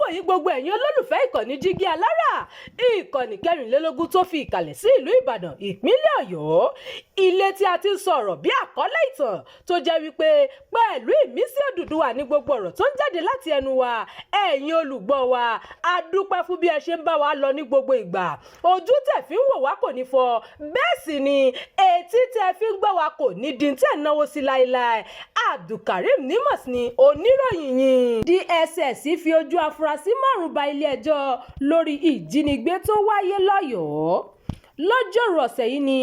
Àkókò yìí, gbogbo ẹ̀yin olólùfẹ́ ìkànnì Jígí Alára, ìkànnì 24 tó fi ìkàlẹ̀ sí ìlú Ìbàdàn, ìpínlẹ̀ Ọ̀yọ́, ilé tí a ti ń sọ̀rọ̀ bí àkọlé ìtàn tó jẹ́ wípé pẹ̀lú ìmísí Odùduwà ní gbogbo ọ̀rọ̀ tó ń jáde láti ẹnu wa. Ẹ̀yin olùgbọ́ wa, a dúpẹ́ fún bí ẹ ṣe ń bá wa lọ ní gbogbo ìgbà. Ojú tẹ̀ fi ń wò wá kò ní fọ́, bẹ́ẹ̀ sì ni etí tẹ̀ fi ń gbọ́ wa kò ní di tẹ̀ náwó sí láéláé. Abdulkareem Nimas ni oníròyìn yìí. DSS fi ojú afurasí márùn-ún ba ilé-ẹjọ́ lórí ìjínigbé tó wáyé lọ́yọ̀ọ́. Lọ́jọ́rùú ọ̀sẹ̀ yìí ní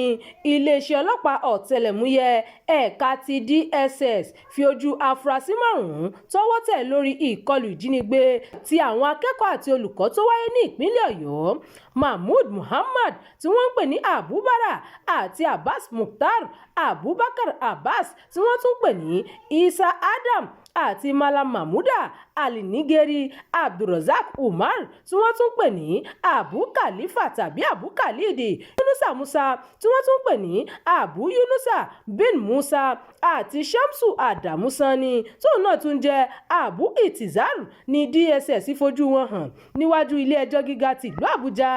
iléeṣẹ́ ọlọ́pàá ọ̀tẹlẹ̀múyẹ́ ẹ̀ka ti DSS fi ojú afurasí márùn-ún tọ́wọ́ tẹ̀ lórí ìkọlù ìjínigbé ti àwọn akẹ́kọ̀ọ́ àti olùkọ́ tó wáyé ní ìpínlẹ̀ Ọ̀yọ́. Mahmood Muhammad tí wọ́n ń pè ní Abubara àti Abbas Mukhtar Abubakar Abbas tí wọ́n tún ń pè ní Isa Adam àti Malam Mahmuda Alinigeri, Abdulrozak Umar tí wọ́n tún ń pè ní Abu Khalifa tàbí Abu Khalid, Yunusa Musa tí wọ́n tún ń pè ní Abu Yunusa bin Musa àti Shamsu Adamu Sani tóun náà tún jẹ́ Abu Itizar ní DSS fojú wọn hàn níwájú ilé-ẹjọ́ gíga tìlú Àbújá.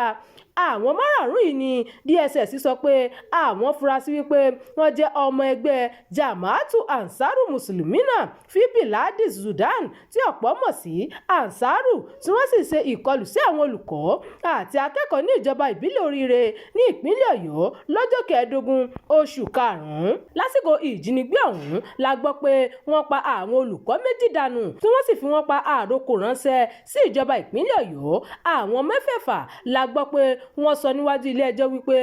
Àwọn márààrún yìí ní DSS sọ pé àwọn fura sí wípé wọ́n jẹ́ ọmọ ẹgbẹ́ Jamaatu Ansaru Muslimina fi Biladi Sudan tí ọ̀pọ̀ mọ̀ sí Ansaru, tí wọ́n sì ṣe ìkọlù sí àwọn olùkọ́ àti akẹ́kọ̀ọ́ ní ìjọba ìbílẹ̀ Oríire ní ìpínlẹ̀ Ọ̀yọ́ lọ́jọ́ 15 oṣù karùn-ún. Lásìkò ìjínigbé ọ̀hún la gbọ́ pé wọ́n pa àwọn olùkọ́ méjì dànù, tí wọ́n sì fi wọ́n pa àròkọ ránṣẹ́ sí ìjọba ìpínlẹ̀ Ọ̀yọ́. Àwọn mẹ́fẹ̀ẹ̀fà la gbọ́ pé wọ́n sọ níwájú ilé-ẹjọ́ wípé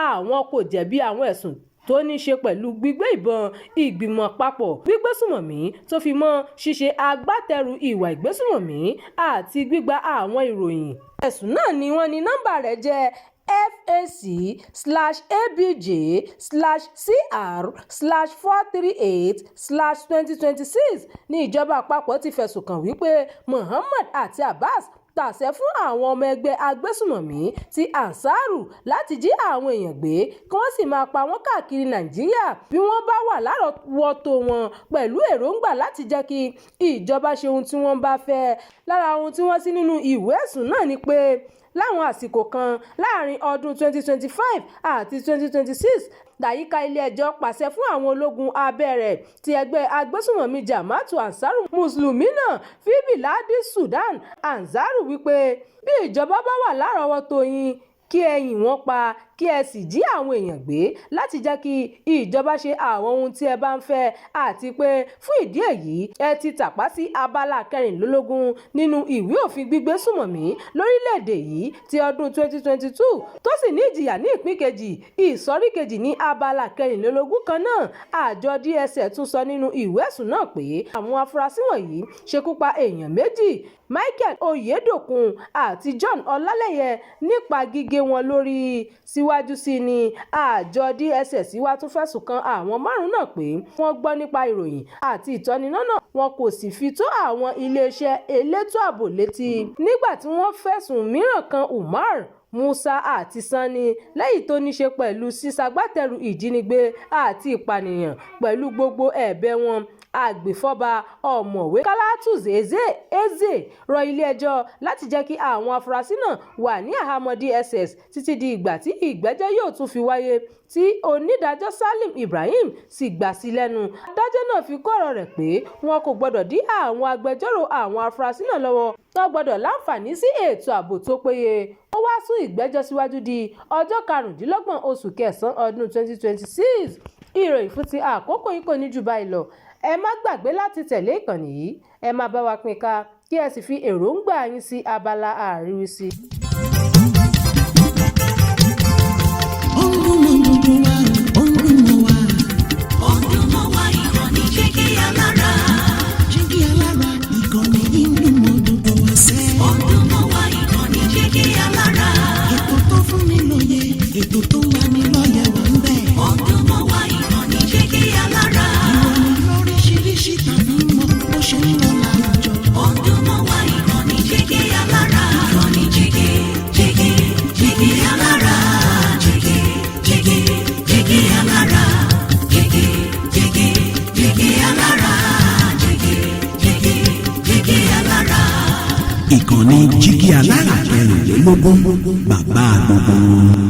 àwọn kò jẹ̀bi àwọn ẹ̀sùn tó ní í ṣe pẹ̀lú gbígbé ìbọn, ìgbìmọ̀ papọ̀ gbígbésùmọ̀mí tó fi mọ́ ṣíṣe agbátẹrù ìwà ìgbésùmọ̀mí àti gbígba àwọn ìròyìn. Ẹ̀sùn náà ni wọ́n ní nọ́mbà rẹ̀ jẹ́ FAC/ABJ/CR/438/2026 ní ìjọba àpapọ̀ ti fẹ̀sùn kàn wípé Muhammad àti Abbas pàṣẹ fún àwọn ọmọ ẹgbẹ́ agbésùmọ̀mí ti Ansaru láti jí àwọn èèyàn gbé kí wọ́n sì máa pa wọ́n káàkiri Nàìjíríà bí wọ́n bá wà lárọ̀ọ́wọ́tó wọn, pẹ̀lú èròǹgbà láti jẹ́ kí ìjọba ṣe ohun tí wọ́n bá fẹ́. Lára ohun tí wọ́n sí nínú ìwé ẹ̀sùn náà ni pé láwọn àsìkò kan láàrin ọdún 2025 àti 2026 làyíká, ilé-ẹjọ́ pàṣẹ fún àwọn ológun abẹ́ rẹ̀ ti ẹgbẹ́ agbésùmọ̀mí Jamaatu Ansaru Muslimina fi Biladi Sudan Ansaru wípé bí ìjọba bá wà lárọ̀ọ́wọ́tó yín, kí ẹ yìn wọ́n pa, kí ẹ sì jí àwọn èèyàn gbé láti jẹ́ kí ìjọba ṣe àwọn ohun tí ẹ bá ń fẹ́, àti pé fún ìdí èyí, ẹ ti tàpá sí abala 24 nínú ìwé òfin gbígbésùmọ̀mí lórílẹ̀‐èdè yìí ti ọdún 2022, tó sì ní ìjìyà ní ìpín kejì, ìsọ̀rí kejì ní abala 24 kan náà. Àjọ DSS tún sọ nínú ìwé ẹ̀sùn náà pé àwọn afurasí wọ̀nyí ṣekú pa èèyàn méjì, Michael Oyedokun àti John Ọlálẹyé, nípa gígé wọn lórí. Síwájú sí i ní àjọ DSS wá tún fẹ̀sùn kan àwọn márùn-ún náà pé wọ́n gbọ́ nípa ìròyìn àti ìtọ́nisọ́nà náà, wọn kò sì fi tó àwọn iléeṣẹ́ elétò ààbò létí. Nígbà tí wọ́n fẹ̀sùn mìíràn kan Umar Musa àti Sani lẹ́yìn tó ní í ṣe pẹ̀lú ṣíṣagbátẹrù ìjínigbé àti ìpànìyàn. Pẹ̀lú gbogbo ẹ̀bẹ̀ wọn, agbèfọ́ba Ọ̀mọ̀wé Calatus Eze Eze rọ ilé-ẹjọ́ láti jẹ́ kí àwọn afurasí náà wà ní àhámọ́ DSS títí di ìgbà tí ìgbẹ́jọ́ yóò tún fi wáyé, tí onídàájọ́ Salim Ibrahim sì gbà sí lẹ́nu. Adájọ́ náà fi kún ọ̀rọ̀ rẹ̀ pé wọn kò gbọdọ̀ dí àwọn agbẹjọ́rò àwọn afurasí náà lọ́wọ́, wọ́n gbọdọ̀ láǹfààní sí ètò ààbò tó péye. Ó wáá sún ìgbẹ́jọ́ síwájú di ọjọ́ 25 oṣù kẹsàn-án ọdún 2026. Ìròyìn fún ti àkókò yìí kò ní jù báyìí lọ. Ẹ má gbàgbé láti tẹ̀lé ìkànnì yìí, ẹ máa bá wa pín ká, kí ẹ sì fi èròǹgbà yín sí abala àríwísí. Ó ń dún mọ́ gbogbo wa, ó ń dún mọ́ wa. Ó ń dún mọ́ wa, ìkànnì Jígí Alára. Jígí Alára, ìkànnì yìí ń dún mọ́ gbogbo wa sẹ́. Ó ń dún mọ́ wa, ìkànnì Jígí Alára. Ètò tó fún ni lóye, ètò tó ń lani lọ́yẹ̀ wà ń bẹ̀. Ó ń dún mọ́ wa, ìkànnì Jígí Alára. Ìròyìn lóríṣiríṣi tàbí mọ bó ṣe ń lọ láwùjọ. Ó ń dún mọ́ wa, ìkànnì Jígí Alára. Ìkànnì Jígí, Jígí, Jígí Alára. Jígí, Jígí. Ìkànnì Jígí Alára 24, bàbá gbogbo wọn.